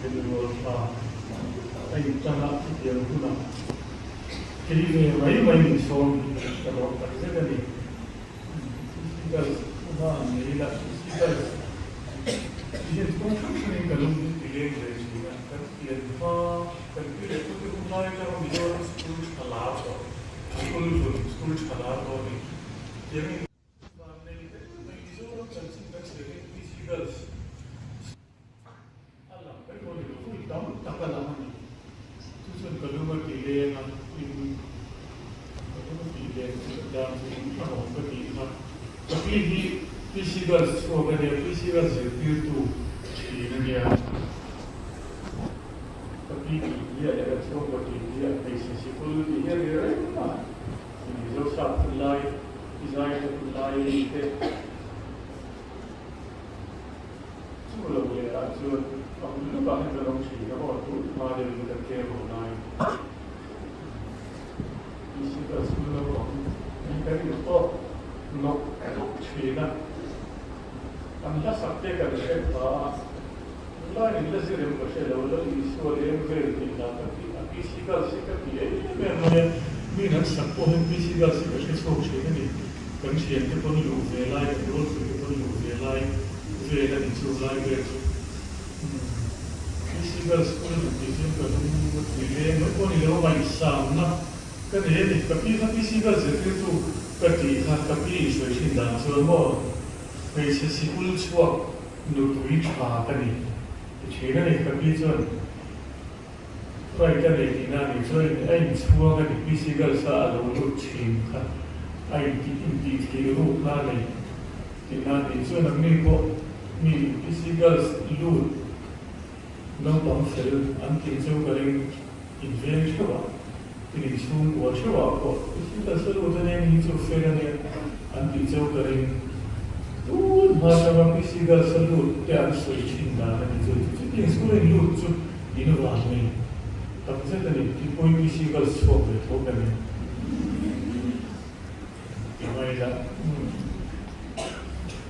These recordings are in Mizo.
Benual thla a intan a, chutiang hunah kei ve mai mai min sawm hi ka lawm tak zet a ni. PC Girls huna an nei ila, PC Girls hian kawng hrang hrangin ka lung hi ti leng ve thin a, kan pian hma, kan pi leh pute hun lai atanga Mizoram school tha lar tawh, school hlun, school tha lar tawh a ni. Tiangin. Van nei hle mai Mizoram chanchin kan chhiar hian PC Girls a lang mai pawh ni lo, vawi tam tak a lang a ni. Chu chuan ka lung a ti leng a, in ka lung a tih leng chu dan chu a awm ka tih kha. Ka pi hi PC Girls chhuak a nia, PC Girls zirtirtu thin a nia. Ka pi tih hi a leh ka chhungkaw tih hi a hmeichhe sikul tih hi a ri reng a. Mizo sap hun lai, Izai te hun lai te chu lo leh ah chuan a hun lukah hian kan awm thin a aw tun hma deuhin kan tlem ho lai Physical school naupang hi kan intawk nawk nawk thin a, an hlasak te kan hre pha a, tunlai in la zir em ka hre lo, Lal Isua leng vel tih hla ka ti a, Physical hi ka ti em em mai a, mi an sak pawh hian Physical hi ka hre chhuak thin a ni, kan thiante pawn luh ve lai, kan rualpui te pawn luh ve lai vel a ni chu lai vel chu. Physical school han tih chuan ka lung a tui leng mai pawh a ni lo, ngaihsamna ka nei a ni. Ka pi kha physical zirtirtu ka tih kha ka pi insawi thin dan chuan maw hmeichhe sikul chhuak nupui tha ka ni ti thin a ni. Ka pi chuan right a nei tihna a nih chuan a inchhuang a ni. Physical sa a lo lut thin kha a intih theih rukna a nei. Tihna a nih chuan anni pawh mi PC Girls lut naupang fel an tih chu ka ring inveng theuh a, tin inchhungkua theuh ah pawh PC Girls a lut a nia ni chu fel a nia an tih chu ka ring. Tun hma atanga PC Girls a lut te an sawi thin dan a ni chu chutiang school a in lut chu in van nei takzet a ni tih pawhin PC Girls chhuak ve tho ka ni. Ti mai la.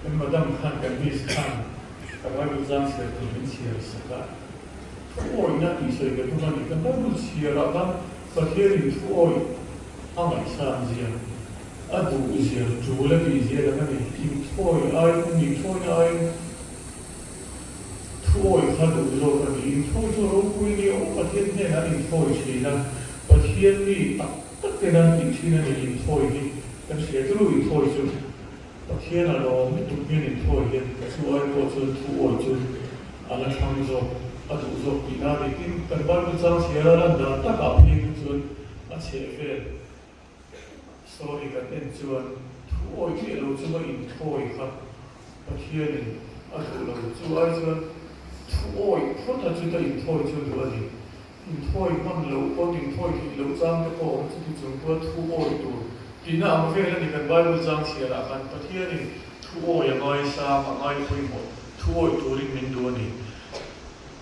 Kan madam khan kan miss khan ka Bible zang chhiar tur min chhiar sak a, thu awihna tih sawi ka tum a ni. Kan Bible chhiarah khan Pathianin thu awih a ngaihsan zia, a duh zia, tul a tih zia lang a ni. Inthawi aiin, inthawi aiin thu awih kha duh zawk a ni. Inthawi chu ropui ni aw, Pathian hnenah an inthawi thin a, Pathian mi tak Tak ten an tih thin a ni inthawi hi kan hria chu inthawi chu Pathian a lawm lutuk hian inthawi hian ka chu ai pawh chuan thu awi chu a la thlang zawk a duh zawk tihna a ni. Tin, kan Bible chang chhiar a lan dan takah phei kha chuan a chheh vel story kan en chuan thu awi chiah lo chunga inthawi kha Pathianin a duh lo chu ai chuan thu awi phawt a chuta inthawi chu duh a ni. Inthawi hman loh pawn inthawi theih loh chang te pawh awm chuti chung chuan thu awi tur tihna ang vel a ni kan Bible chang chhiarah khan Pathianin thu awi a ngai sang a ngai pawimawh thu awi turin min duh a ni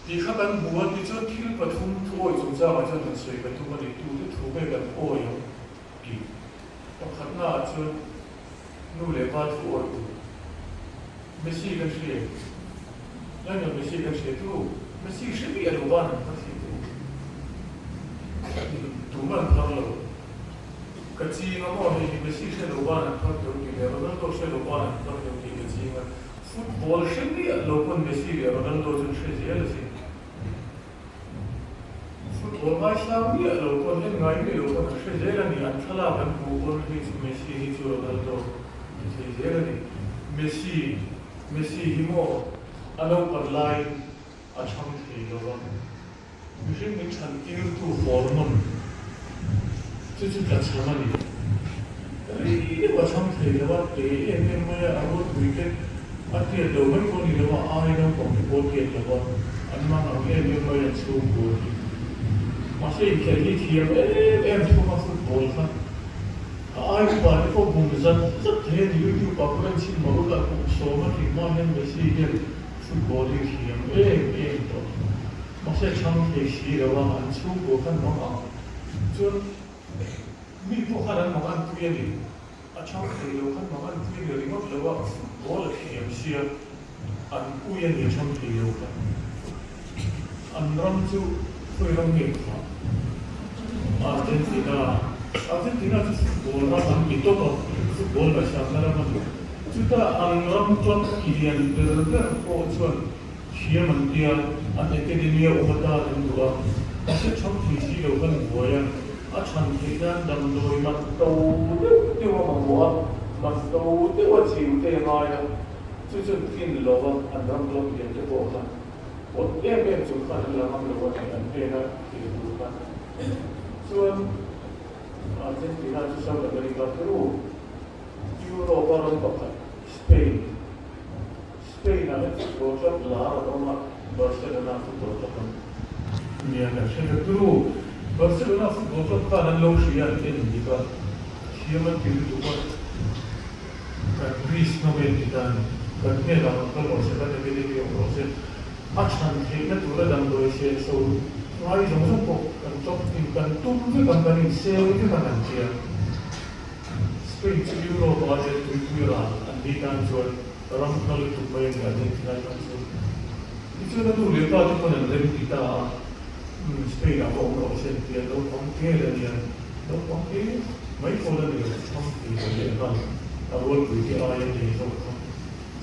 tih kha kan hmu a tichuan thil pathum thu awi chungchangah chuan han sawi ka tum a ni tute thu nge kan awi ang tih pakhatna ah chuan nu leh pa thu awi tur Messi kan hria em? Lionel Messi kan hria tu? Messi hre miah lo ban an phar thei tu? Tum an phar lo. Ka ching a maw hei hi Messi hre lo ban an phar teuh tih leh Ronaldo hre lo ban an phar teuh tih ka ching a. Football hre miah lo pawn Messi leh Ronaldo chu an hre zel asin. Football ngaisang miah lo pawn en ngai miah lo pawn an hre zel a ni, an thlalak an hmuh pawn hei chu Messi hi chu Ronaldo ti thei zel a ni. Messi Messi hi maw a naupan laiin a chhang thei lo va, mihring min chhan tirtu hormone chu chu tla chham a ni. Rei deuh a chhang thei lo a, te em em mai a, a rualpui te a tiat lo mai pawh a ni lo a, ai naupang te pawh a tiat lo a, an mang ang em em mai an chhungkua hi. Mahse inkhelh hi thiam em em thung a football kha a ai upa te pawh bum zat zat thei a ni, YouTube ah pawh en chhin mah ula kum sawm a tling hma hian Messi hian football hi thiam em em tawh. Mahse chhang thei si lo a, an chhungkua khan mang ang chuan. Mi pawh khan an mang an pui a ni. A chhang thei lo khan mang an pui a ni ringawt lo a, football a thiam sia an pui a ni a chhang thei lo khan. An ram chu khawi ram nge kha? Argentina. Argentina chu football ram an ti tawp a, football ngaihsanna ram a ni. Chuta an ram club lian ber ber pawh chuan thiam an tia, an academy a awm atan an duh a, mahse chhang thei si lo khan buai a, a chhan theih nan damdawi man to deuh deuh a mamawh a, man to deuh a chiu te a ngai a, chu chuan tlin lova an ram club lian te pawh khan Awt em em chung khan an la ngam lo a ni, an hnena thil tur khan. Chuan Argentina chu South America, Peru, Europe a ram pakhat Spain, Spain ah hian football club lar an awm a, Barcelona football club an nia kan hre vek. Peru, Barcelona football club khan an lo hria an en dik a, thiam an ti lutuk a. Kan risk ngam em ti ta a ni. Kan hnenah rawn kal rawh se, kan academy awm rawh se. A chhan theihna tura damdawi sen so ngai zawng zawng pawh kan chawp in kan tum vek ang, kan inseng vek ang an tia. Spain chu Europe a zel tuipui ral an ni tan chuan ram hna lutuk mai a ni Argentina tan chuan. Tichuan a nu leh pa te pawn an rem ti ta a, Spain ah va awm rawh se an tia, naupang tel a nia. Naupang hi mai pawl a ni lo, thlang thei lo leh nghal a rualpui te aia nei zawk kha.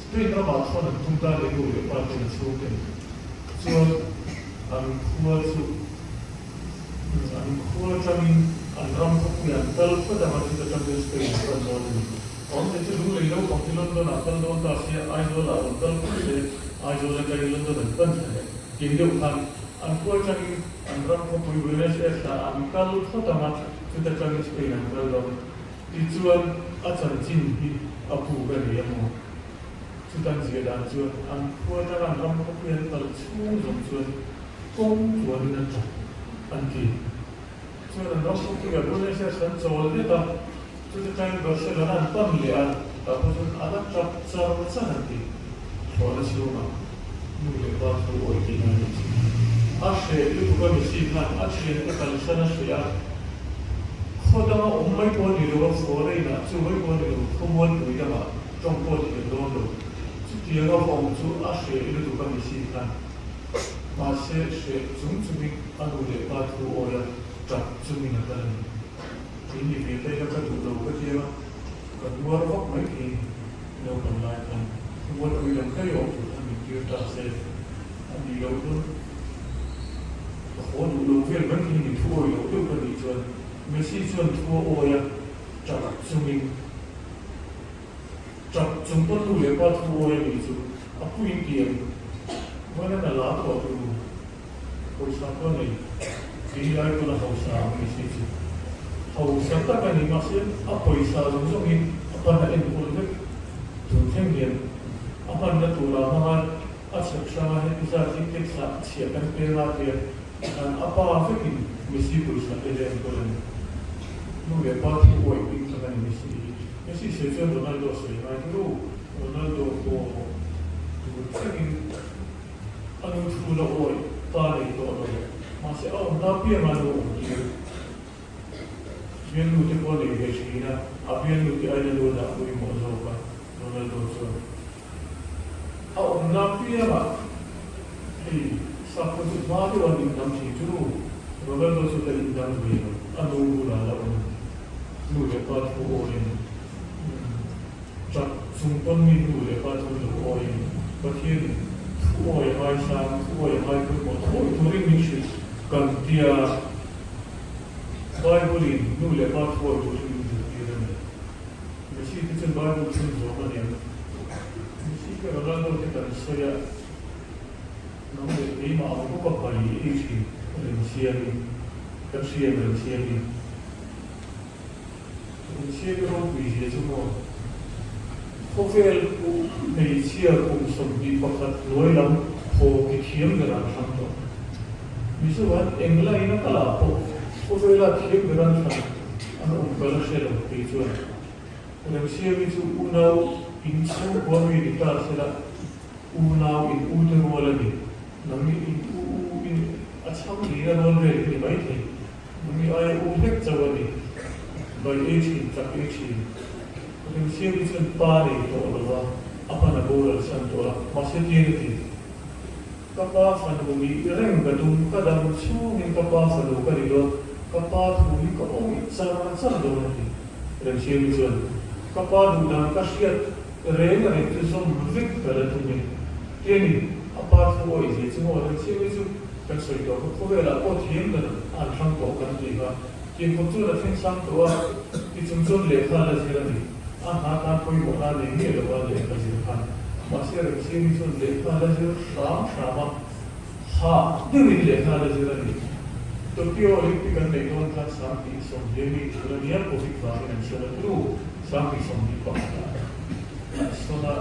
Spain ramah chuan an tum ta leh nu leh pa ten a chhung ten chuan an khua chu an khua atangin an ram khawpui an kal phawt ang a, chuta tang chuan Spain an pan dawn a ni. Awmte chu lunglei naupang hi London ah kal dawn ta sia, Aizawl ah rawn kal phawt se, Aizawl atangin London an pan thla leh tih deuh khan an khua atangin An ram khawpui Buenos Aires ah an kal phawt ang a, chuta tangin Spain an kal dawn. Tichuan, a chanchin hi a puk a ni emaw? Chutan zia dan chuan an khua atanga an ram khawpui an kal chhung zawng chuan kawng tluanin a tap an ti. Chuan an ram khawpuiah Buenos Aires an chawl det a, chuta tangin Barcelona an pan leh a, tah pawh chuan a la tap char char an ti. Thlawhna chhungah nu leh pa thu awih tihna a nih chu. A hreh lutuk a Messi khan a thiante kalsan a hreh a, khaw danga awm mai pawh a ni lo a, foreign ah chu mai pawh a ni lo, khawmualpui dangah tawng pawh a thiam dawn lo. Chutianga va awm chu a hreh lutuk a Messi khan. Mahse hreh chung chungin a nu leh pa thu awih a tap chungin a kal a ni. Kei ni ve ta ila ka duh lo ka tia. Ka nuar vak mai thei ni naupang lai khan Mualpui lam daih awm tur khan min tir ta se a nih loh chuan ka haw duh lo vel mai thei ni thu awi loh deuh ka nih chuan Messi chuan thu a awi a tap chungin tap chung pawn nu leh pa thu awi a nih chu a puiin ti ang vawiin a la tawh tur Pawisa pawh nei tih lai pawn a hausa ang Messi chu hausa tak a ni mahse a pawisa zawng zawngin a pan a enkawl vek tun thleng hian a hmanna tura hmanga a chhep hranga heti zat hi tax ah chhiah kan pe nga tia khan a pa vekin Messi pawisa te la enkawl a ni. Nu leh pa thu awih hming tak a ni Messi hi. Messi sawi chuan Ronaldo sawi ngai turu Ronaldo pawh tur thlengin A nu thu la awih pa nei tawh lo, mahse a awm na piang a nu awm tir. Bialnu te pawh a nei ve thin a, a bialnu te aiin a nu a dah pawimawh zawk a, Ronaldo chuan a awm na piangah hei sakhaw chu hma deuh an indang thin chu nu, Ronaldo chu la indang ve lo, a nu bulah la awm nu leh pa thu awiin Chak chung pawn mi nu leh pa chu lo awi a ni. Pathianin thu awi a ngaisang, thu awi a ngai pawimawh thawi turin min hrilh kan tia Bible-in nu leh pa thu awi turin min zirtir a ni. Messi te chuan Bible chhun zawm a niang. Messi te Ronaldo te kan sawi a, nang leh keimah ang bawk a pai ei thin remsiamin, kan hriam remsiamin. Hmeichhia te ropui zia chu maw? Khawvel hmeichhia kum 21 hnuai lam haw ki thiam ber an thlang tawh. Mizoan eng lain a kal ah pawh khawvela thiam ber an thlan an awm ka la hre lo kei chuan. Remsiami chu unau in chhungkua mi ni ta sela unau in u te rual a ni. Nangni in u u in a chhang lina rual vel hi ni maithei. Mi aia u hlek chauh a ni. Bai ei thin, chak ei thin. Remsiami chuan pa nei tawh lo va, a hman a boral san tawh a, mahse tiang a ti. Ka pa fanu nih reng ka tum, ka dam chhungin ka pa fanu ka ni dawn, ka pa thu hi ka awih char char dawn a ti. Remsiami chuan, Ka pa duh dan ka hriat reng reng chu zawm vek ka la tum e. Ti a ni, a pa thu awih zia chu maw Remsiami chu kan sawi tawh kha khawvelah pawh thiam dan an hrang tawh kan ti kha. Tiangkhawp chuan a thleng sang tawh a, tichung chuan lehkha la zir a ni. A hna tan pawimawhna nei miah lo a lehkha zir khan. Mahse Remsiami chuan lehkha la zir hram hram a, hah deuhin lehkha la zir a ni. Tokyo Olympic an neih dawn khan 20 sawmhnih mi tur a nia, Covid vangin an sawn a tlu, 20 21 ah an sawn a,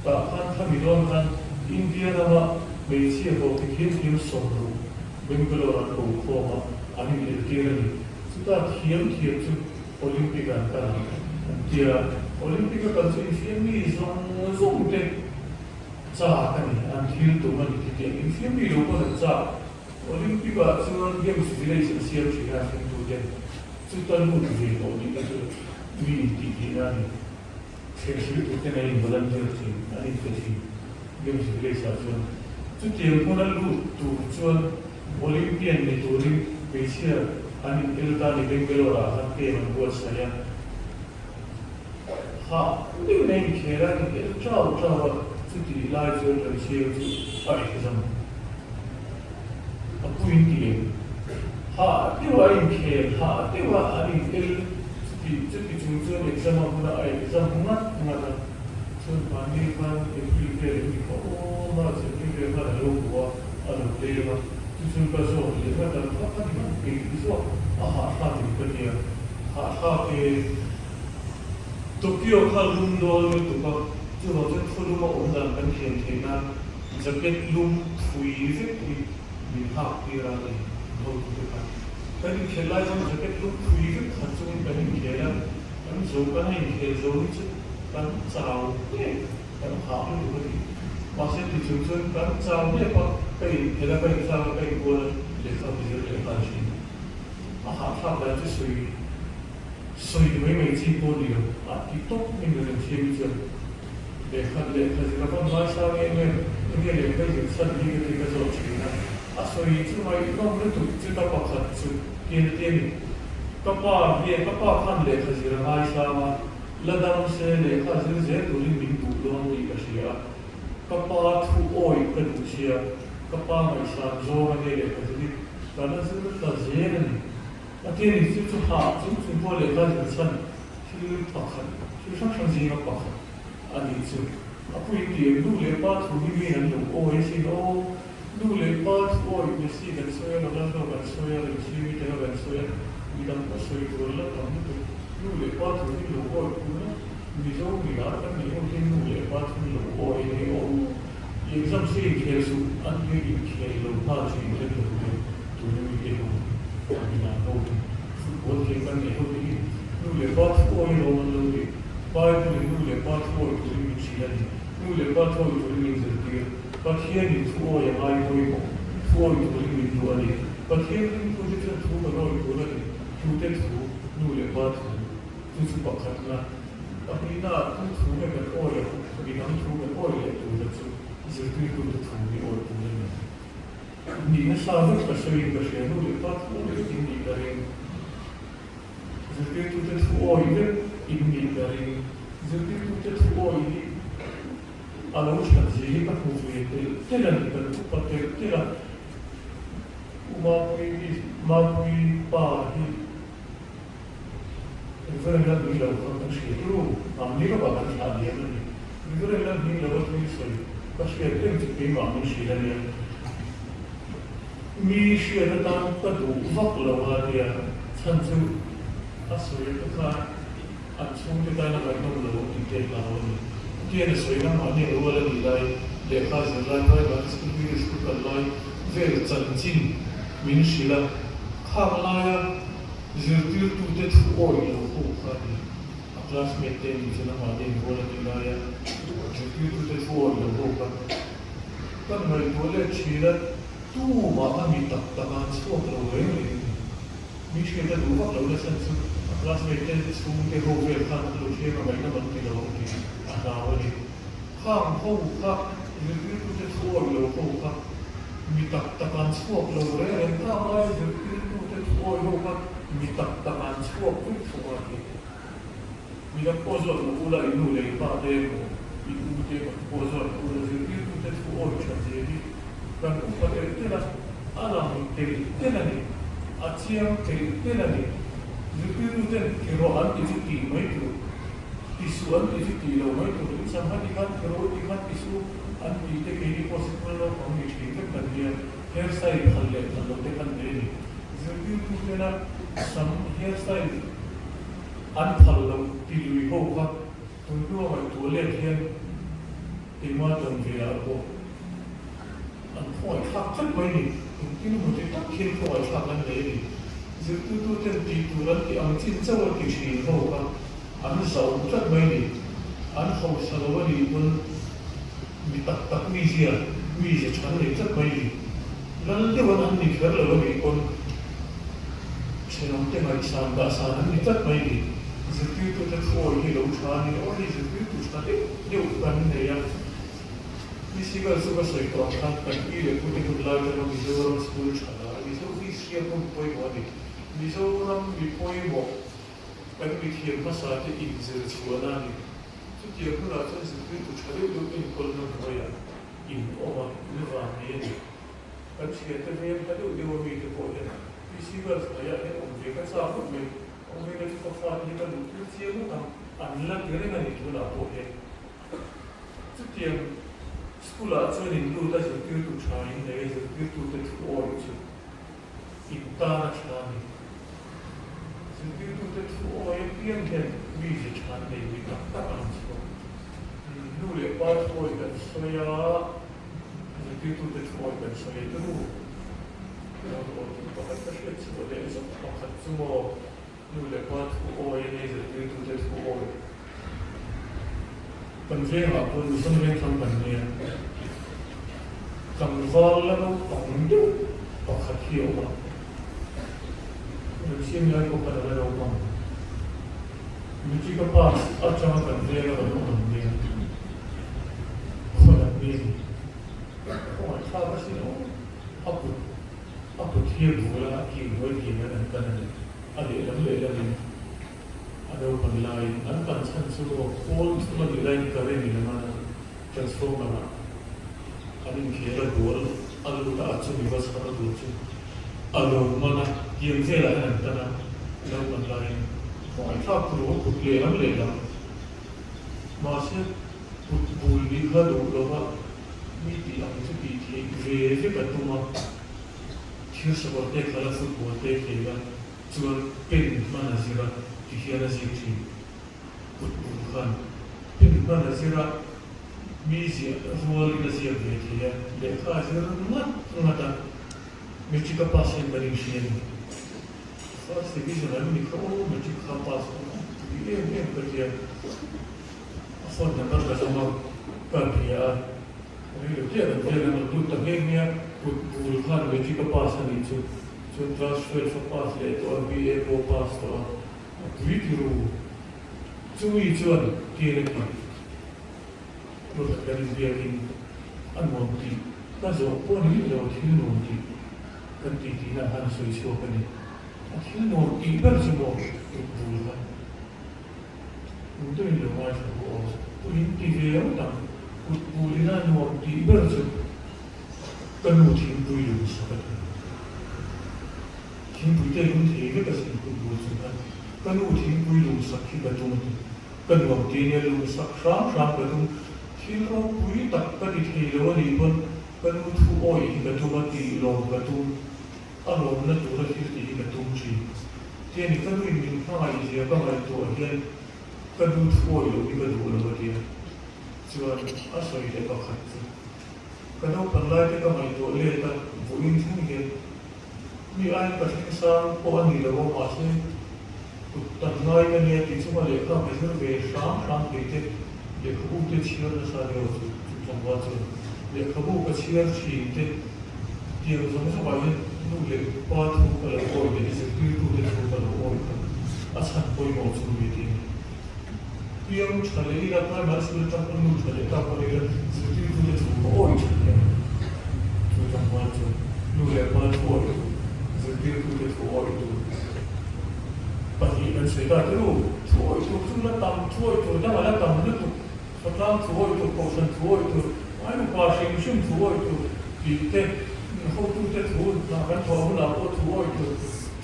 tah khan khami dawn khan India rama hmeichhia hockey thiam thiam 60 Bangalore an ko khawm a, an ineltir a ni. Chuta thiam thiam chu Olympic an kal ang an ti a, Olympic a kal chu infiam mi zawng zawng te chak a ni, an thil tum a ni titiang infiam mi lo pawn an chak. Olympic ah chuan Games Village an siam thin a, thlengtu ten chuta lut ve tawh tih te chu mi intih theihna a ni. Thlenghril tur ten an in volunteer thin, an inpe thin Games Village ah chuan. Chutiang hmuna lut tur chuan Olympian ni turin hmeichhia an in el ta ni Bangalore ah khan pem an buatsaih a. Hah deuhin a inkhel a, in el chau chau a, chutih lai chuan Remsiang chu a exam a puin ti em? Hah deuha a inkhel, hah deuha an in el chuti chuti chung chuan exam a huna a exam ngat ngat a, chuan mahni khan April vel hi kha aw March April vel khan a lo hmu a, a lo leng a, chu chuan ka zawt leh ngat a, kha kha ni ngat peih zawk a hahthlak in ka nia, hahthlak e. Tokyo kha lum dawn lutuk a, chuvang chuan khawlum a awm dan kan thiam theih nan jacket lum phui vek hi min hak tir a ni hotute khan. Kan inkhel lai chuan jacket lum phui vek khat chungin kan inkhel a, kan zo kan a inkhel zo hi chu kan chau hnep, kan hah lutuk a ni. Mahse ti chung chuan kan chau hnep a, ka inkhel a, ka inthlak a, ka inkual a, lehkha ka zir leh nghal thin. A hahthlak dan chu sawi. Sawi mai mai chi pawh ni lo, a ti tawp min rawn thiam hi chuan lehkha lehkha zir a van ngaisang em em, enge lehkha i zir chhan hi ka ti ka zawt thin a, a sawi chu ngaihnawm lutuk chu ka pakhat chu tian a ti a ni. Ka pa hian ka pa khan lehkha zir a ngaisang a, la dam se lehkha zir zel turin min duh dawn tih ka hria a, ka pa thu awih ka duh sia, ka pa ngaihsan zawng a nia lehkha zir hi ka la zir ta zel a ni. A ti a ni, chu chu hah chung chung pawh lehkha zir chhan thil pakhat, thil hrang hrang zinga pakhat a nih chu. A pui ti em, nu leh pa thu hi miin an lo awi asin aw, nu leh pa thu awih Messi kan sawi a, Ronaldo kan sawi a, Remchimi te kha kan sawi a, midang pawh sawi tur a la tam lutuk, nu leh pa thu hi lo awih tuna Mizo milar kan nih ho hian nu leh pa thu lo awi a ni aw, i exam se inkhel suh an ti a, inkhel lo nghal thin te tur te. Tuna mite ho inah ho hi football thiam kan neih ho te hi nu leh pa thu awi rawng an lo ti. Bible in nu leh pa thu awi turin min hrilh a ni. Nu leh pa thu awi turin min zirtir. Pathianin thu awi a ngai pawimawh. Thu awi turin min duh a ni. Pathian ringtu te chuan thu kan awi tur a ni. Tute thu, nu leh pa thu, chu chu pakhatna. Pahnihna, tu thu nge kan awi ang, midang thu kan awi leh tur chu zirtirtute thu hi awi tur a ni. Nih nasa vek ka sawiin ka hria, nu leh pa thu awi vek in nih ka ring. Zirtirtute thu awi vek in nih ka ring. Zirtirtute thu awi hi a lo that zia hi ka hmu ve telh telh a ni, kan upa telh telh a. U Mapui hi, Mapui pa hi Reverend la hming lo kha kan hria turu, mahni lawkah kan thlah diam a ni. Reverend la hming lo a thil sawi ka hriat reng chu keimah min hrilh a nia. Mi hriat atan ka duh vak lo a tia chhan chu a sawi te khan an chhungte tan a ngaihnawm lo ang tih te a hlau a ni. Tian a sawi na mahni a rual a nih lai, lehkha zir lai, private school, middle school kal lai vel chanchin min hrilh a, khang laia Zirtirtute thu awih lo ho kha a ni. A classmate te nih chuan amah te inrual a nih laia zirtirtute thu awih lo ho kha kan ngaihtuah leh thin a, tumah a mi tak tak a an chhuak lo reng reng a ni. Mi hriat a duh vak lo nasa chu a classmate te chhungte ho vel khan an lo hriat a ngaihnawm an ti lo ang tih a hlau a ni. Khang ho kha zirtirtute thu awih lo ho kha. Mi tak tak an chhuak lo reng reng tak lai zirtirtute thu awi ho kha mi tak tak an chhuak vek thung a ti. Mi dang pawh zawt lo ula i nu leh i pa te emaw i u te emaw te pawh zawt lo ula zirtirtute thu awi that zia hi kan upa telh telh a, a lang telh telh a ni, a chiang telh telh a ni. Zirtirtuten ti rawh an ti chu tih mai tur, ti suh an ti chu tih lo mai tur, in sangha ti khan ti rawh u ti khan ti suh u an tih te keini pawh sikul naupang ni thin vek kan nia, hair style phal leh phal lo te khan nei a ni. Zirtirtutena sam hair style an phal lo ti lui ho kha tun hnua ngaihtuah let hian keimah tawn ve ah pawh an khawngaihthlak tlat mai a ni. Engtin emaw ti tak hian khawngaihthlak an nei a ni. Zirtirtuten tih tur an tih ang chin chauh a ti thin ho kha an zauh tlat mai a ni. An hausa lo a nih pawn mi tak tak mizia mize tha an nei tlat mai a ni. Lal deuh an an ni kher lo a nih pawn thenawmte ngaihsan dahsan an ni tlat mai a ni. Zirtirtute thuawi hi lo tha a ni. Aw hei zirtirtu tha deuh deuh kan nei a. PC vel chu ka sawi tawh ang khan kan pi leh pute hun lai atanga Mizoram school tha la Mizo history a hmun pawimawh a ni. Mizoram mi pawimawh kan mithiam hmasa te inzir chhuahna a ni. Chutiang hunah chuan zirtirtu tha deuh deuh enkawlna hnuaiah in awm a, in van nei a ni. Kan thiante veng hla deuh deuh a mite pawh hian PC Girls hnuaiah hian awm ve ka chak ngawt mai. Awm ve la chu ka fate hi ka luh tir chiang ngawt ang, an la ti reng a ni tunah pawh hian. Chutiang school ah chuan in lut a zirtirtu tha in nei a zirtirtute thu awih chu in tan a tha a ni. Zirtirtute thu awih apiang hian mize tha an nei mi tak tak ang chhuak. Nu leh pa thu awih kan sawi a, zirtirtute thu awih kan sawi a turu. Rawn awi tur pakhat ka hriat chhuah leh zawk pakhat chu maw? Nu leh pa thu awi a nei zirtirtute thu awi. Kan vengah pawh Luzon veng thlang kan nia. Tlangval la naupang deuh pakhat hi a awm a. Remsiam lai pawh khan a la naupang. Matric a pass atanga kan venga kan awm an nia. Khawn an nia ni. Khawngaih thlak asin aw. A kut A kut hi a bul a, a ki hnuai ki hian an pan a ni. A lehlam lehlamin a naupan laiin an pan chhan chu aw kawl thum a nih laiin current in a man a, transformer ah an inkhel a ball a lut a, a chumi va chhar a tur chu a lo man a, tiang velah hian an tan a, naupan laiin khawngaih thlak tur a kut lehlam lehlam mahse kut bul nih kha duh lova mi tih ang chu tih theih ve vek a tum a. Thil sakawr te khalh a football te khel a chuan pen hman a zir a ti hian a zik thin. Kut bul khan pen hman a zir a, mi ziah rualin a ziak ve thei a, lehkha a zir ngat ngat a, matric a pass hian kan inhria a ni. First division an ni kha aw matric kha pass a tui em em ka tia. A phone number ka zawng a, ka bia a, rei lo chiah kan vel a rawn lut ta nghe nghe a, kut bul khan matric a pass a nih chu, chuan class 12 a pass leh tawh a, BA pawh a pass tawh a, a pui ti ru. Chumi chuan tian a ti, Ruat kan inbiakin a nuam tih ka zawh pawh ni miah lo, thil nuam tih kan tih tihna khan a sawi chhuak a ni. A thil nuam tih ber chu maw kut bul kha. Nungte in lo ngaithla ru aw. Pu in ti ve ang tak, kut bul ina nuam tih ber chu ka nu thingpui lung sak a ti. Thingpui te lung thei vek asin kut bul chu khan ka nu thingpui lung sak hi ka tum a ti. Ka nuam ti nia lung sak hram hram ka tum. Thil ropui tak ka ti thei lo a nih pawn ka nu thu awih hi ka tum a tih lawm ka tum. A lawmna tura thil tih hi ka tum thin. Tiani ka nuin min hmangaih zia ka ngaihtuah hian ka nu thuawi loh hi ka duh lo a tia. Chuan a sawi leh pakhat chu ka naupan lai te ka ngaihtuah let a, vawiin thleng hian mi aiin ka thleng sang pawh a ni lo a mahse kut tan ngai ka nia tih chunga lehkha ka zir ve hram hram thei te lehkhabu te chhiar nasa nia chu chu tlangval chuan lehkhabu ka chhiar thin te Tiang zawng zawngah hian nu leh pa thu ka lo awi leh zirtirtute thu ka lo awi kha a chhan pawimawh chu mi ti a ni. Piang tha leh ila primary school atang pawn nu tha leh tak pawh ila zirtirtute thu ka awi tha hle a ni. Chu tlangval. hma chuan nu leh pa thu awih tur, zirtirtute thu awih tur pahnih kan sawi ta te u. Thu awih tur chu la tam, thu awih tur dang a la tam lutuk. Khawtlang thu awih tur, kohhran thu awih tur, ai upa hrim hrim thu awih tur tih te, hotute thu hna kan thawh hunah pawh thu awih tur,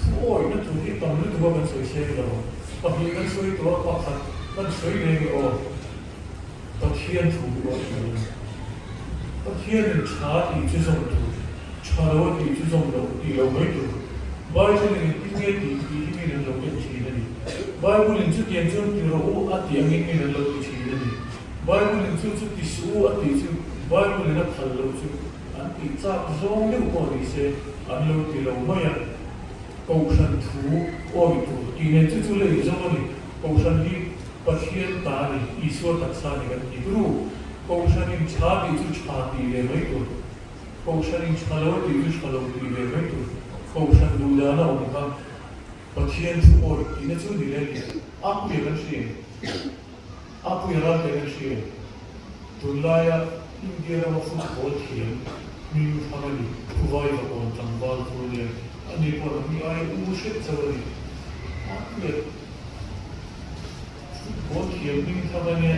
thu awihna tur hi tam lutuk a kan sawi seng lo. Pahnih kan sawi tawh a, pakhat kan sawi leh nge aw? Pathian thu hi awih tur a ni. Pathianin tha tih chu zawm tur, tha lo a tih chu zawm loh tih lo mai tur. Bible-in engtin nge tih tih hi min an lo en thin a ni. Bible-in chutiang chuan ti rawh u a tih angin min an lo ti thin a ni. Bible-in chu chu ti suh u a tih chu Bible-in a phal loh chu an tih chak zawng deuh pawh ni se an lo ti lo mai a. Kohhran thu awih tur tih nen chu chu la inzawm a ni. Kohhran hi Pathian ta a ni, Isua taksa a ni kan ti turu. Kohhranin tha tih chu tha tih ve mai tur. Kohhranin tha lo tih chu tha lo tih ve mai tur. Kohhran duh dan a awm kha Pathian thu awih tihna chu ni le ni. A puia kan hria em? A puia ral te kan hria em? Tunlaia India rama football thiam hming thang a ni, Thuvai Vakawn tlangval thu a nia. Ani pawh a hming aia u hret chauh a ni. A puia Football thiam hming thang a nia,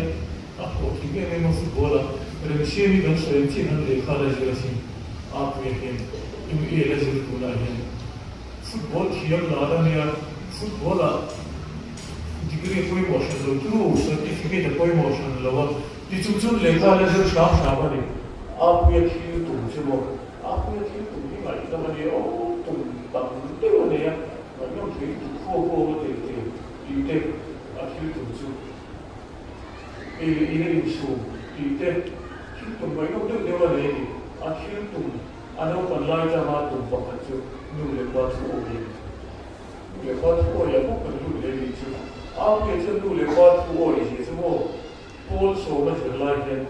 a hlawhtling em em a football a remsiam hi kan sawi ang chiah khan lehkha la zir asin. A puia hian MA la zir tunah hian Football thiam lar a nia, football ah degree a pawimawh hran lo turu, certificate a pawimawh hran lo a, ti chung chuan lehkha la zir hram hram a ni. Apuia thil tum chu maw? Apuia thil tum hi ngaihnawm a nia aw, tum tam deuh a nei a, ngaihnawm thei lutuk khuau khuau a tel thei tih te a thil tum chu ei leh in a insum tih te thil tum ngaihnawm deuh deuh a nei a ni. A thil tum A naupan lai changa tum pakhat chu nu leh pa thu awi a ni. Nu leh pa thu awi ah bawk kan lut leh nih chu. Apuia chuan nu leh pa thu awi zia chu maw Pawl sawma zir lai hian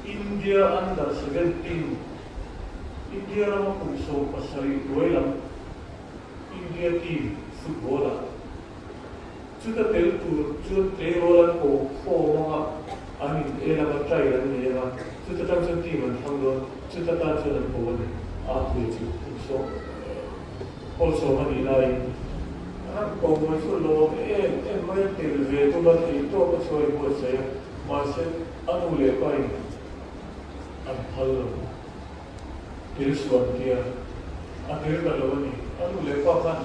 India under 17, India rama kum 17 hnuai lam India team football ah Chuta tel tur chuan tleirawl an ko khawm anga an in el anga trial an nei anga chuta tang chuan team an thlang dawn, chuta tan chuan an ko a ni. Apuia chu kum sawm pawl sawm a nih laiin an ko mai chu lawm em em mai a, tel ve tum a theih tawk a chhuai buatsaih a, mahse a nu leh pa in an phal lo. Tel suan tia a tel ta lo a ni. A nu leh pa khan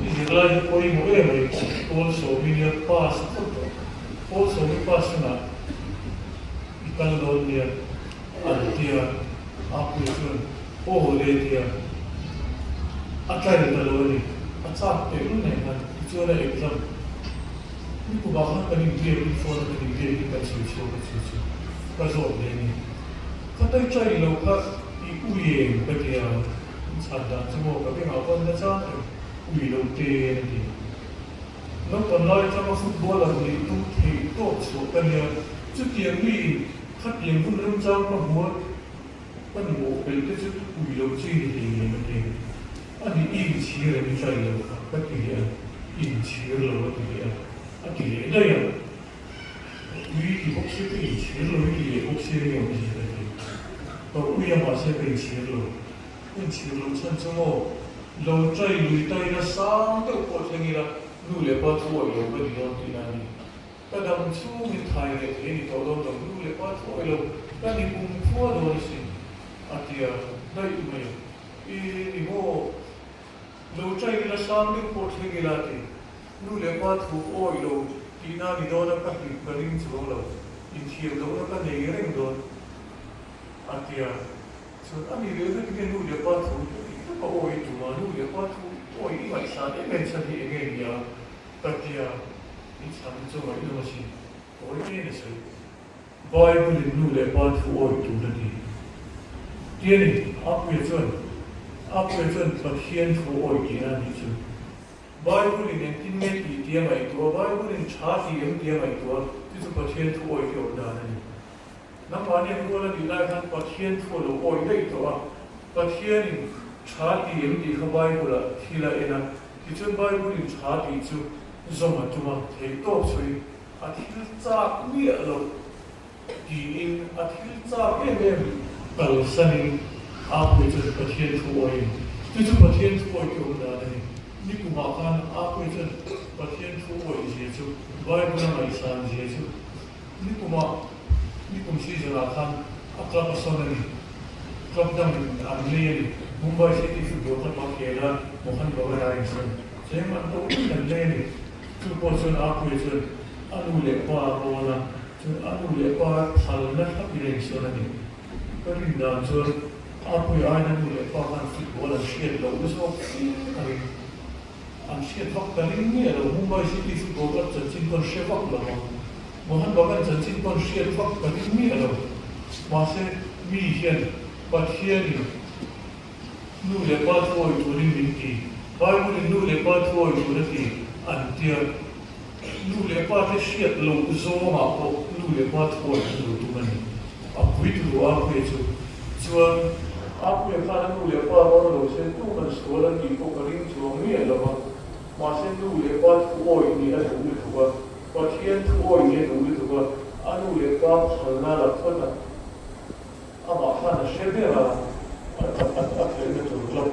i zirlai hi pawimawh em mai, Pawl Sawmi nia pass phawt tawh. Pawl Sawmi pass hunah i kal dawn nia an tia, Apuia chuan aw le tia a try ta lo a ni. A chak tehlul nen khan tichuan a exam ni kumah khan kan inbiakin phone a kan inbiakin kan sawi chhuak a chu chu ka zawt leh a ni. Ka taitai lo kha i ui em ka ti a, in chhan dan chu maw ka bengah pawn na chang reng ui lo te a ti. Naupang lai atanga footballer nih tum theih tawp chhuah ka nia, chutiang miin khatiang hun remchang ka hmu a, ka ni mawh peih te chu ui lo chi ni thei ngei a ti. A ni i inchhir em i trai lo kha ka ti leh a, i inchhir lo a ti leh a, a ti leh daih a. Ui ti bawk se ka inchhir lo i ti leh bawk se enge awmzia ka ti. Ka ui a mahse ka inchhir lo. Ka inchhir loh chhan chu maw lo trai lui tai la sang deuh pawh thleng ila nu leh pa thu awih lo ka ni dawn tihna a ni. Ka dam chhungin thai leh thei ni tawh dawn lo nu leh pa thu awih lo ka ni kum khua dawn asin a ti a daih mai a. I ni maw lo trai ila sang deuh pawh thleng ila a ti. Nu leh pa thu awih lo tihna ni dawn a ka hlim ka ring chuang lo, inthiam lohna ka nei reng dawn a ti a. Chuan a ni leh vek nge nu leh pa thu heti tak a awih tum a, nu leh pa thu awih i ngaihsan em em chhan hi enge nia ka ti a, i chhan chu ngaihnawm asin, awih nge ni sawi. Bible in nu leh pa thu awih tur a ti. Ti a ni, Apuia chuan Apuia chuan Pathian thu awih tihna a nih chu. Bible in engtin nge tih tia ngaihtuah, Bible in tha tih em tia ngaihtuah, chu chu Pathian thu awih hi awm dan a ni. Nangmahni ang rual a nih lai khan Pathian thu a lo awih daih tawh a, Pathian in tha tih em tih kha Bible ah thil a en a, tichuan Bible in tha tih chu zawm a tum a, theih tawk chhuiin a thil chak miah loh tiin a thil chak em em kalsanin. Apuia chuan Pathian thu awiin chu chu Pathian thu awih te awm dan a ni. Nikumah khan Apuia chuan Pathian thu awih zia chu Bible a ngaihsan zia chu Nikumah nikum season ah khan a club a sawn a ni. Club dangin an lei a ni. Mumbai City football club a khel a, Mohan Bagan a insawn. Cheng an to in an lei a ni. Chu pawh chuan Apuia chuan a nu leh pa a rawn a, chuan a nu leh pa phalna thlapin a insawn a ni. Ka rin dan chuan Apuia aiin a nu leh pa khan football an hriat loh zawk fe ka ring. An hriat vak ta ring miah lo, Mumbai City football club chanchin pawn hre vak lo a, Mohan Bagan chanchin pawn hriat vak ta ring miah lo. Mahse, mi hian Pathianin nu leh pa thuawi turin min ti, Bible-in nu leh pa thuawi tur a ti an tia. Nu leh pa te hriat loh zawngah pawh nu leh pa thuawi an lo tum a ni. A pui turu Apuia chu. Chuan Apuia khan a nu leh pa rawn lo se tu kan sual a tih pawh ka ring chuang miah lo va. Mahse nu leh pa thu awih nih a duh lutuk a, Pathian thu awih nih a duh lutuk a, a nu leh pa phalna la phawt a. Amah khan a hre ber a, a khelhna tur club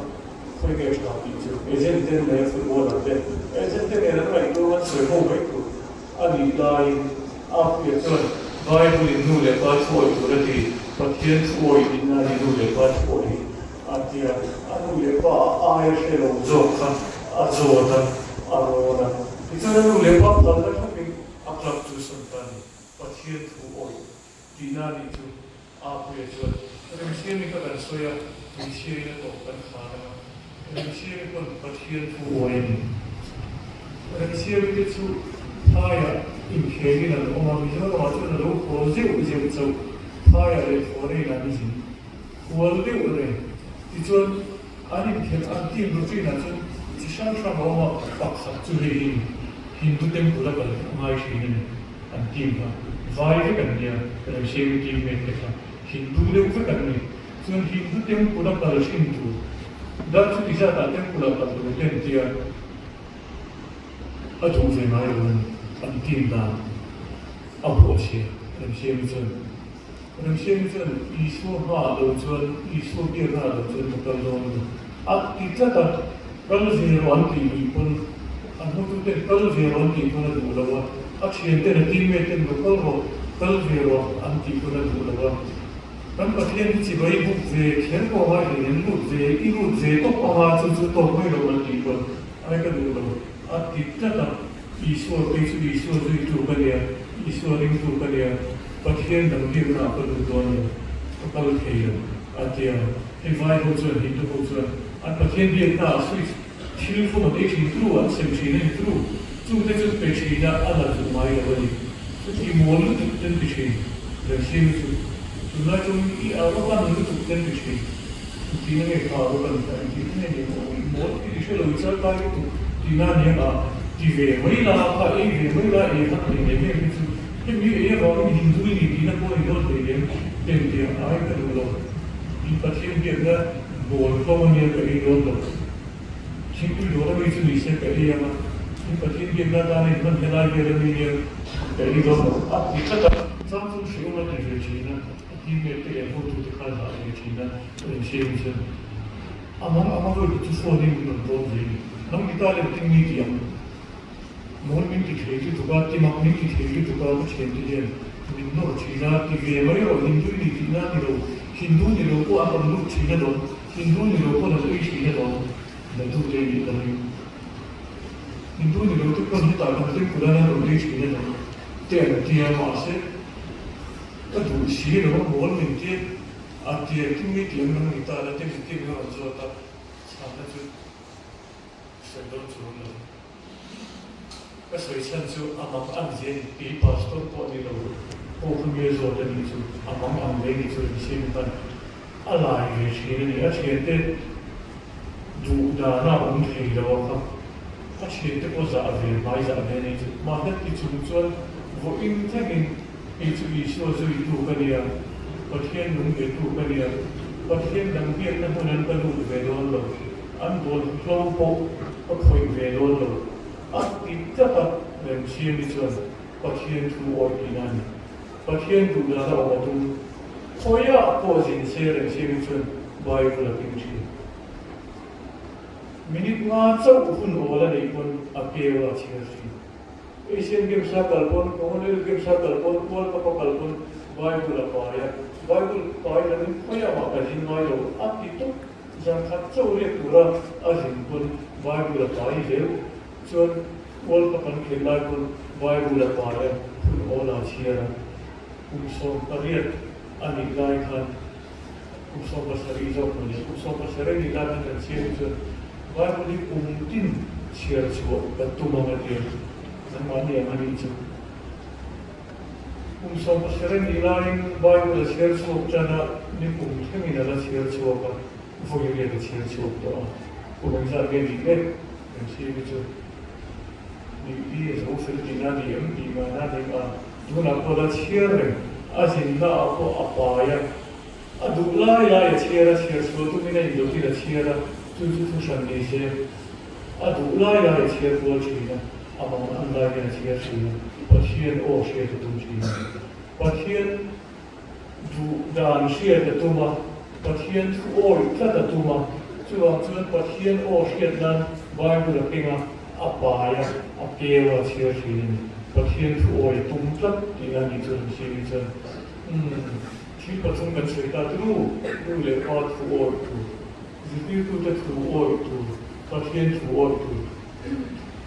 khawi nge tha tih chu agent ten leh footballer te agent te nen an ngaihtuah an sawi ho mai tur a nih laiin Apuia chuan Bible in nu leh pa thu awih tur a ti, Pathian thu awih nihna a ni nu leh pa thu awih hi a ti a, a nu leh pa a aia hre lo zawk kha a zawt a, a rawn a, tichuan a nu leh pa phalna thlapin a club chu sawn ta a ni, Pathian thu awih Tihna nih chu Apuia chuan Remsiami kha kan sawi a, hmeichhia in a tawp kan khar ang a, Remsiami pawn Pathian thu awi a ni. Remsiami te chu phaiah inkhel in an awm a, Mizoramah chuan a lo haw zeuh zeuh chauh, phaiah leh foreign ah an zin kual deuh reng. Tichuan an inkhelh an team routine ah chuan chi hrang hrang a awm a, pakhat chu hei hi Hindu temple a kal a ngai thin a ni. An team kha vai vek an nia, Remsiami team mate te kha Hindu deuh vek an ni. Chuan Hindu temple a kal hrin tur, dar chuti zatah temple ah kal tur te an tia, a duh ve ngai lo a ni. An team dan a bawh chhia Remsiami chuan. Remsiami chuan Isua hmaah lo chuan, Isua biaknaah lo chuan ka kal dawn a ni. A ti tlat a, kal ve rawh an tih lui pawn, an hotuten kal ve rawh an tih pawn a duh lo a, a thianten a teammate ten lo kal rawh, kal ve rawh an tih pawn a duh lo a. Kan Pathian hi chibai buk ve kher pawh a ngai hlei an lut ve, i lut ve tawp anga chu chu tawp mai lo an tih pawn ai ka duh lo a ti tlat a. Isua kei chu Isua zuitu ka nia, Isua ringtu ka nia, Pathian dang biaknaah ka lut dawn lo, ka kal thei lo, a ti a. Hei vai ho chuan, Hindu ho chuan an Pathian biaknaah switch thil fum an ei thin tru, an sem thin a ni tru, chungte chu pe thin a, a la duh ngai lo a ni. Chuti mawl lutuk ten ti thin, Remsiami chu tunlai chuan i arrogant lutuk ten ti thin. Tina nge kha rawh kan tih tih nge ni maw i mawl i hre lo i chal kai lutuk tina nia a ti ve mai la kha ei ve mai la ei han nei lem em hi chu hemi ei avangin Hindu i ni tihna pawh a ni dawn hlei lem tem tih ang ai ka duh lo in Pathian biakna bawl hlawm ania ka ei dawn lo thingpui dawr ami chu ni se ka ei anga in Pathian biakna atana in hman helai vel ami nia ka ei dawn lo a ti tlat a chang chu hreawm a ti ve thin a. A teammate te leh hotute kha zah ve thin a, ka insiam chuan a mang ang a vawi chu phone in min rawn dawn ve ni. Nang ni ta lem ting mi ti ang mawl min ti thei lutuk a, ti mak min ti thei lutuk a ka thiante hian min nawr thin a, ti ve mai rawh Hindu i ni tihna a ni lo, Hindu ni lo pawh an rawn lut thin a lawm, Hindu ni lo pawn an ei thin a lawm, la tu te nih ka ring. Hindu ni lo te pawn hetah kan temple an rawn ei thin a lawm te an ti a mahse, Ka duh si lo a mawl min tir a tir tu mi tih an lo ni ta la te min tir min rawn zawt a chhanna chu sawi dawn chuang lo. Ka sawi chhan chu a mang ang zia ni kei pastor pawh ni lo pawh kha mi a zawt a nih chu a mang ang ve ni chu rin siam khan a lai ve thin a ni a thiante duh dana a awm thei lo a kha a thiante pawh zah ve hmai zah ve a nih chu mahni ti chung chuan vawiin thlengin Kei chu Isua zuitu ka nia, Pathian nung betu ka nia, Pathian dang biakna hmun an ka lut ve dawn lo, an bawlhhlawh pawh ka khawih ve dawn lo, a ti tlat a, Remsiami chuan Pathian thu awih tihna a ni. Pathian duh dana awm a tum. Khawiah pawh zin se Remsiami chuan. Bible a keng thin. Minute nga chauh hun awl a neih pawn a keu a chhiar thin. Asian Games a kal pawn, Commonwealth Games a kal pawn, World Cup a kal pawn Bible a pai a, Bible pai lovin khawiah mah ka zin ngai lo a ti tawp. Zan khat chauh riak tura a zin pawn Bible a pai zel. Chuan World Cup an khelh lai pawn Bible a pai a, hun awl a chhiar a. Kum 18 a nih lai khan kum 17 zawk mawni, kum 17 a nih lai khan kan chhiar hi chuan Bible hi kum tin chhiar chhuah kan tum ang a ti a, nangmahni ang a nih chu. Kum 17 a nih laiin Bible a chhiar chhuak tan a, ni kum thlengin a la chhiar chhuak a, vawi riat a chhiar chhuak tawh a, kum engzat nge nih le? Kan chhiar hi chu nih hi a zo fel tihna a ni em tih ngaihna a ni a. Tunah pawh la chhiar reng, a zinna ah pawh a pai a, a duh lai lai a chhiar a, chhiar sual tumin a indawtin a chhiar a, chu chu thu hran ni se, a duh lai lai a chhiar kual thin a, a mang an lai hian a chhiar thin a, Pathian aw hriat a tum thin a, Pathian duh dan hriat a tum a, Pathian thu awih tlat a tum a, chuvang chuan Pathian aw hriat nan Bible a keng a, a pai a, a keu a chhiar thin a ni. Pathian thu awih a tum tlat tih a nih chuan an hriat hi chuan umm thil pathum kan sawi ta turu, nu leh pa thu awih tur, zirtirtute thu awih tur, Pathian thu awih tur.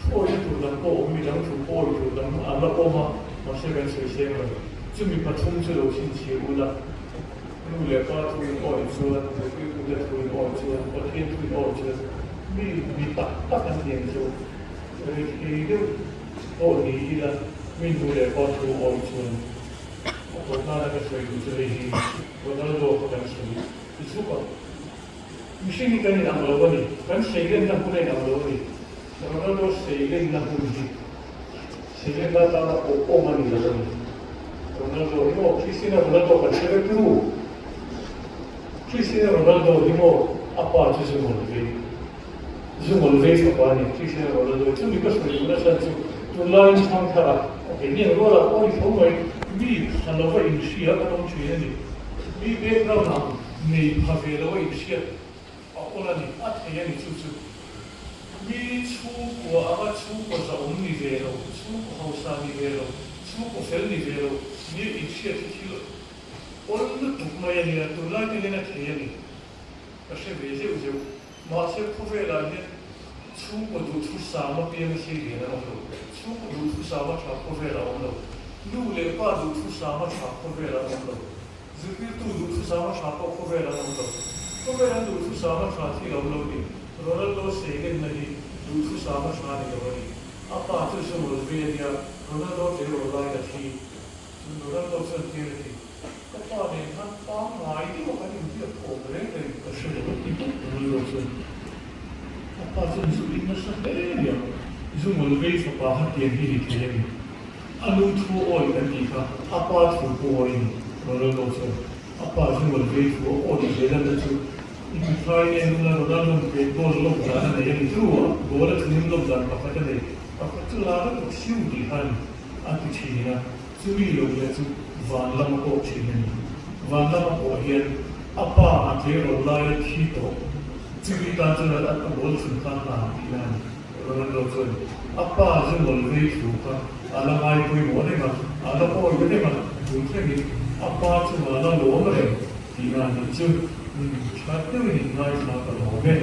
Thu awihna tur dang pawh awm, midang thu pawh awih tur dang an la awm a, mahse kan sawi seng lo. Chumi pathum chu lo chhinchhiah ula, nu leh pa thu in awih chuan, zirtirtute thu in awih chuan, Pathian thu in awih chuan mi mi tak tak an ni ang chu. Rethei deuh pawh ni ila mi nu leh pa thu awih chuan a tawp nana ka sawi duh chu hei hi Ronaldo kha kan sawi zuk a. Mihring hi kan inang lo a ni. Kan seilenna hun a inang lo a ni. Ronaldo seilenna hun hi seilenna atana awh awm a ni lo a ni. Ronaldo hi maw Cristiano Ronaldo kan hre vek ru. Cristiano Ronaldo hi maw a pa chu zu ngawl vei. Zu ngawl vei fapa a ni Cristiano Ronaldo. Chumi ka sawi duhna chhan chu tunlaiin thangthar ah okay ni ang rual ah pawh a ni tho mai. Mi pha lova inhria kan awm thin a ni. Mi background ang Nei pha ve lo a inhriat a awl a ni, a thei a ni chu chu. Mi chhungkua anga chhungkaw zahawm ni ve lo, chhungkaw hausa ni ve lo, chhungkaw fel ni ve lo nia inhriat hi thil awl lutuk mai a nia, tunlai te hian a thei a ni. Ka hre ve zeuh zeuh. Mahse khawvelah hian chhungkaw duhthusam apiang a sei lian an awm lo. Chhungkaw duhthusam a tha khawvelah a awm lo. Nu leh pa duhthusam a tha khawvelah an awm lo. Zirtirtu duhthusam a tha pawh khawvel an awm lo. Khawvel an duhthusam a tha thil a awm lo ni. Ronaldo seilenna hi duhthusam a tha ni lo a ni. A pa chu Zungul ve a nia, Ronaldo tleirawl laiin a thi. Chuan Ronaldo chuan tir a ti, Ka pa nen khan pangngai deuh a kan inbiak awm reng reng ka hre lo a ti bawk Ronaldo chuan. A pa chuan zu in nasa hle a nia, Zungul vei fapa kha tiang hi ni thei a ni. A nu thu awi kan tih kha a pa thu pawh awi a ni, Ronaldo chuan a pa Zungul vei thu a awi ve lanna chu i ti thai en ula Ronaldo'n pet goal lawk dan a nei a ni tru a, goal a thunin lawk dan pakhat a nei, pakhat chu la vek rawh siu tih kha a ni a ti thin a, chumi lo leh chu van lama pawh thin a ni. Van lama pawh hian a pa a tleirawl laia thi tawh chumi tan chuan a goal thun kha a hlan tihna a ni. Ronaldo chuan a pa Zungul vei thu kha a la ngai pawimawh reng a, a la awi reng a, tun thlengin a pa chungah a la lawm reng tihna a nih chu. Tha deuhin in ngaithla ka lawm e.